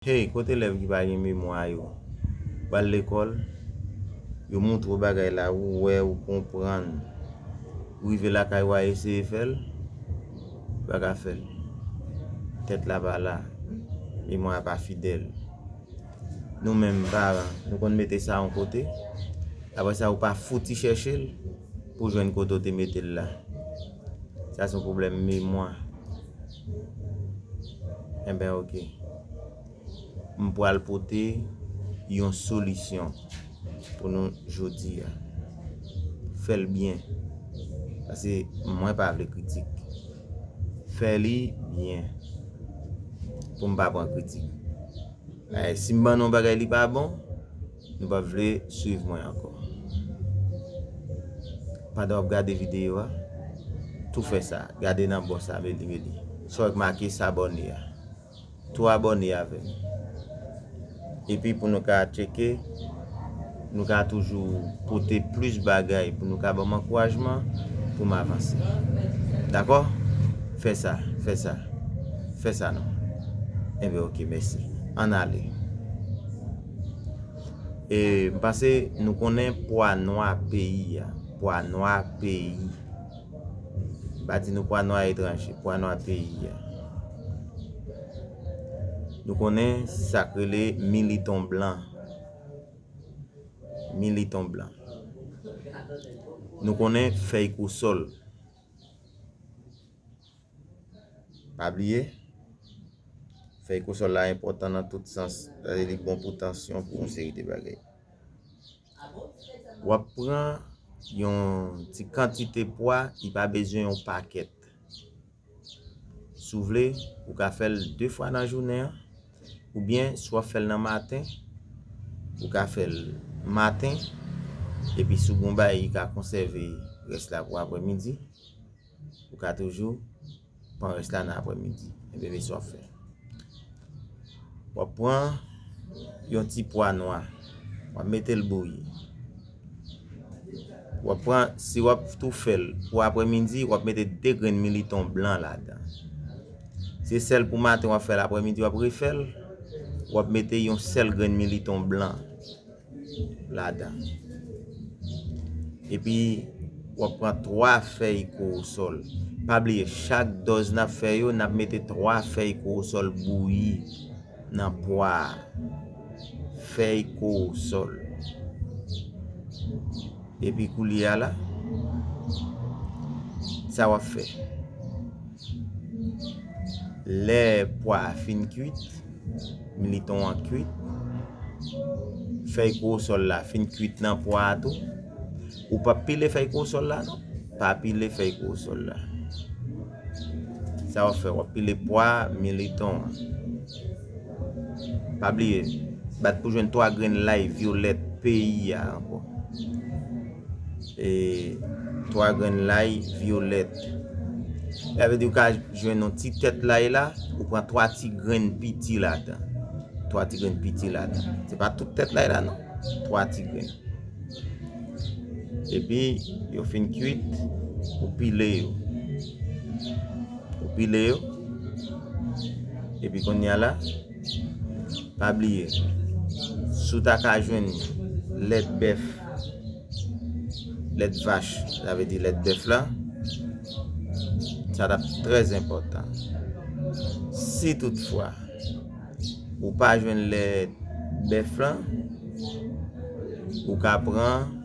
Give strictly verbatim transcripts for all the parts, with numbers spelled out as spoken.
Hey, kote elèv ki pa gen memwa yo? W al lekòl, yo montre w bagay la, ou wè, ou konprann. Ou rive lakay ou a eseye fè l, ou pa ka fè l. Tèt la pa la, memwa a pa fidèl. Nou menm paran, nou konn mete sa yon kote. Apre sa, ou pa fouti chèche l pou jwenn kote w te mete l la. Sa se yon pwoblèm memwa. Enben, oke. M pral pote yon solisyon pou nou jodi a. Fè l byen. Paske mwen pa vle kritik. Fè li byen. Pou m pa pran kritik. Eh, si m ban nou yon bagay li pa bon, nou p ap vle swiv mwen ankò. Pandan w ap gade videyo a, tou fè sa. Gade nan bò sa, meli, meli. Sa w wè k make s'abonner a. Tou abòne avè m. Epi pou nou ka tcheke, nou ka toujou pote plis bagay pou nou ka ban m ankourajman pou m avanse. Dakò? Fè sa, fè sa, fè sa non. Enben, oke, mèsi. Ann ale. E, m panse nou konnen pwa nwa peyi a. Pwa nwa peyi. M pa di nou pwa nwa etranje, pwa nwa peyi a. Nou konnen sa k rele militon blan. Militon blan. Nou konnen fèy kosòl. Pa bliye, fèy kosòl la enpòtan nan tout sans. Sa vle di li bon pou tansyon, pou yon seri de bagay. W ap pran yon ti kantite pwa, li pa bezwen yon pakèt. Si w vle, ou ka fè l de fwa nan jounen an, oubyen si w ap fè l nan maten, ou ka fè l maten, epi si w gen yon bagay ki ka konsève rès la pou aprèmidi, ou ka toujou pran rès la nan aprèmidi. Enben, men sa w ap fè. W ap pran yon ti pwa nwa, w ap mete l bouyi. W ap pran, si w ap tou fè l pou aprèmidi, w ap mete de grenn militon blan ladan. Si se sèl pou maten w ap fè l, aprèmidi w ap refè l, w ap mete yon sèl grenn militon blan ladan. Epi, w ap pran twa fèy kowosòl. Pa bliye, chak dòz n ap fè yo, n ap mete twa fèy kowosòl bouyi nan pwa a. Fèy kowosòl. Epi koulye a la, sa w ap fè? Lè pwa a fin kuit, militon an kuit, fèy kowosòl la fin kuit nan pwa a tou, ou p ap pile fèy kowosòl la non. Pa pile fèy kowosòl la. Sa w ap fè, w ap pile pwa militon an. Pa bliye, bat pou jwenn twa grenn lay vyolèt peyi a ankò. E twa grenn lay vyolèt. Sa vle di ou ka jwenn yon ti tèt lay la, ou pran twa ti grenn piti ladan. Twa ti grenn piti ladan. Se pa tout tèt lay la non. Twa ti grenn. Epi, yo fin kuit, ou pile yo. Ou pile yo. Epi kounye a la, pa bliye, si w ta ka jwenn lèt bèf, lèt vach, sa vle di lèt bèf la, sa t ap trè enpòtan. Si toutfwa, ou pa jwenn lèt bèf lan, ou ka pran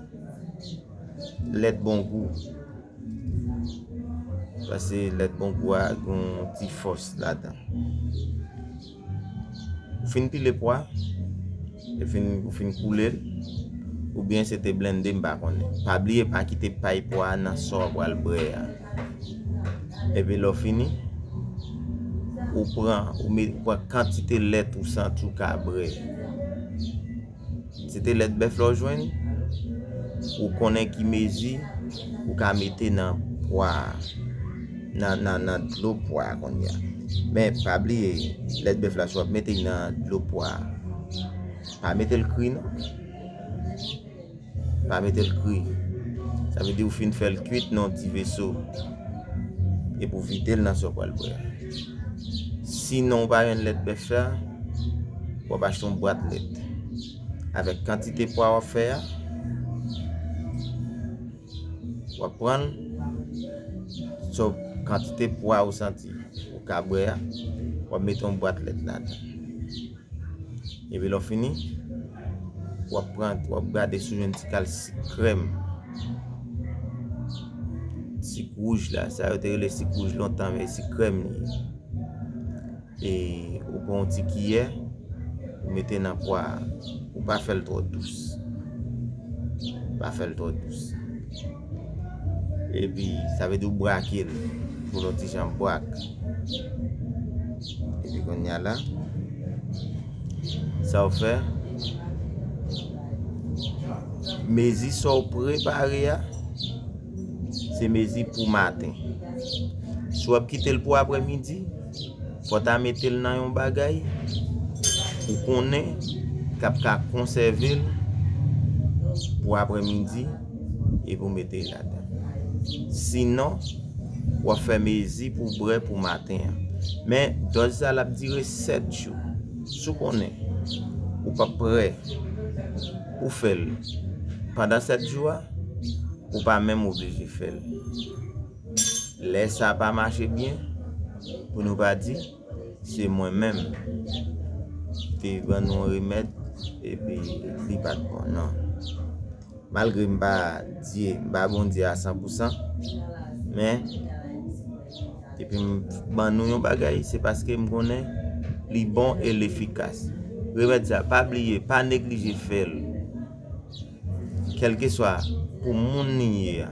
lèt bongou. Paske lèt bongou a gen yon ti fòs ladan. Ou fin pile pwa, ou fin, ou fin koule l, oubyen se te blende, m pa konnen. Pa bliye, pa kite pay pwa a nan sa w pral bwè a. Epi lè w fini, ou pran, ou met, ou pran kantite lèt ou santi w ka bwè. Se te lèt bèf la w jwenn, ou konnen ki mezi ou ka mete nan pwa a, nan, nan, nan dlo pwa a kounye a. Men pa bliye, lèt bèf la, si w ap mete l nan dlo pwa a, pa mete l kri non. Pa mete l kri. Sa vle di ou fin fè l kuit nan yon ti veso. Epi w vide l nan sa w pral bwè a. Sinon ou pa jwenn lèt bèf la, W ap achte yon bwat lèt. Avèk kantite pwa w ap fè a, w ap pran l, so, kantite pwa ou santi ou ka bwè a, w ap mete yon bwat lèt ladan. Epi lè w fini, w ap pran, w ap gade si w jwenn ti kal sik krèm. Sik wouj la, sa yo te rele sik wouj lontan, men sik krèm li ye. E ou pran yon ti kiyè, ou mete nan pwa a. Ou pa fè l twò dous. Pa fè l twò dous. Epi, sa vle di ou brake l pou l yon ti jan bwak. Epi kounye a la, sa w fè, mezi sa w prepare a, se mezi pou maten. Si w ap kite l pou aprèmidi, fò w ta mete l nan yon bagay ou konnen k ap ka konsève l pou aprèmidi epi w mete l ladan. Sinon, w ap fè mezi pou w bwè pou maten an. Men, dòz sa l ap dire sèt jou. Si w konnen ou p ap prè pou w fè l pandan sèt jou a, ou pa menm oblije fè l. Lè sa pa mache byen, pou nou pa di, se mwen menm ki te ban nou yon remèd, epi li pa t bon, non. Malgre m pa Dye, m pa Bondye a san pou san, men depi m ban nou yon bagay, se paske m konnen li bon e l efikas. Remèd sa, pa bliye, pa neglije fè l. Kèlkeswa pou moun li ye a,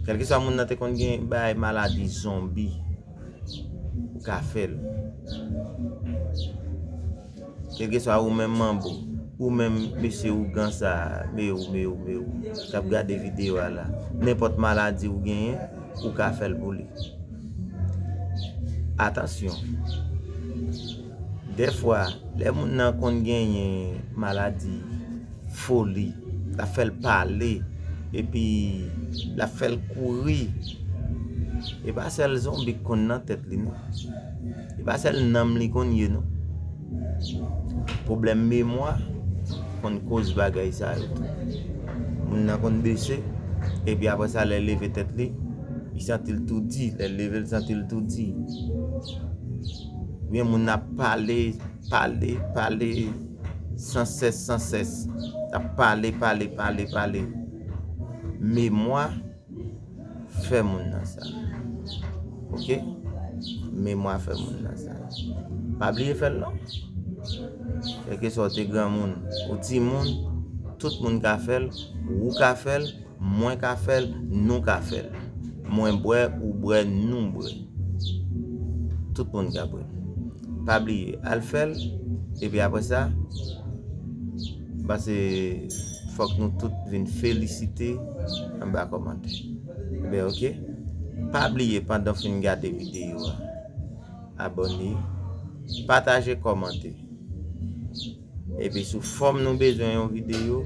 kèlkeswa moun nan te konn gen bay maladi zonbi, ou ka fè l. Kèlkeswa ou menm manbo, ou menm mesye ougan sa, me ou, me ou, me ou, k ap gade videyo a la, nenpòt maladi ou genyen, ou ka fè l pou li. Atansyon, dèfwa, lè moun nan konn genyen maladi foli, l ap fè l pale, epi l ap fè l kouri. E pa sèl zonbi k konn nan tèt li, non. E pa sèl nanm li konn ye, non. Pwoblèm memwa konn koz bagay sa yo tou. Moun nan konn bese, epi apre sa, lè l leve tèt li, li santi l toudi. Lè l leve, l santi l toudi. Oubyen moun nan ap pale, pale, pale, sansès, sansès. L ap pale, pale, pale, pale. Memwa fè moun nan sa. Oke? Memwa fè moun nan sa. Pa bliye fè l non. Kèlkeswa w te granmoun, ou timoun, tout moun ka fè l, ou ka fè l, mwen ka fè l, nou ka fè l. Mwen bwè, ou bwè, nou bwè. Tout moun ka bwè. Pa bliye, al fè l, epi apre sa, pase fòk nou tout vin felisite anba kòmantè. Ebyen, oke. Pa bliye, pandan w fin gade videyo a, abòne, pataje, kòmante. Epi sou fòm nou bezwen yon videyo,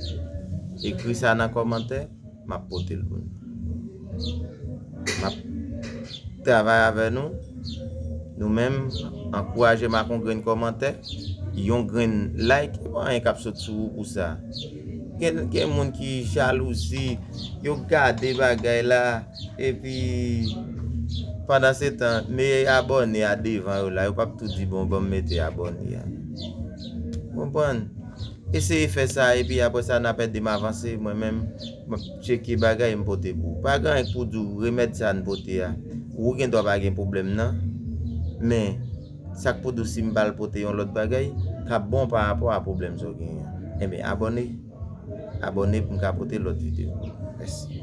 ekri sa nan kòmantè, m ap pote l pou nou. M ap travay avè nou. Nou menm, ankouraje m ak yon grenn kòmantè, yon grenn like, e pa anyen k ap sot sou ou pou sa. Gen, gen moun ki jalouzi, yo gade bagay la, epi pandan se tan, men abòne a devan yo la, yo p ap tou di, "Bon, ban m mete abòne a." Konprann? Eseye fè sa, epi apre sa, n ap ede m avanse. Mwen menm, m ap tcheke bagay m pote pou ou. Pa gen anyen pou di w, remèd sa n pote a. Ou gen dwa pa gen pwoblèm nan, men sa k pou di w si m pa al pote yon lòt bagay k ap bon pa rapò a pwoblèm sa w genyen an. Ebyen, abòne. Abòne pou m ka pote lòt videyo. Mèsi.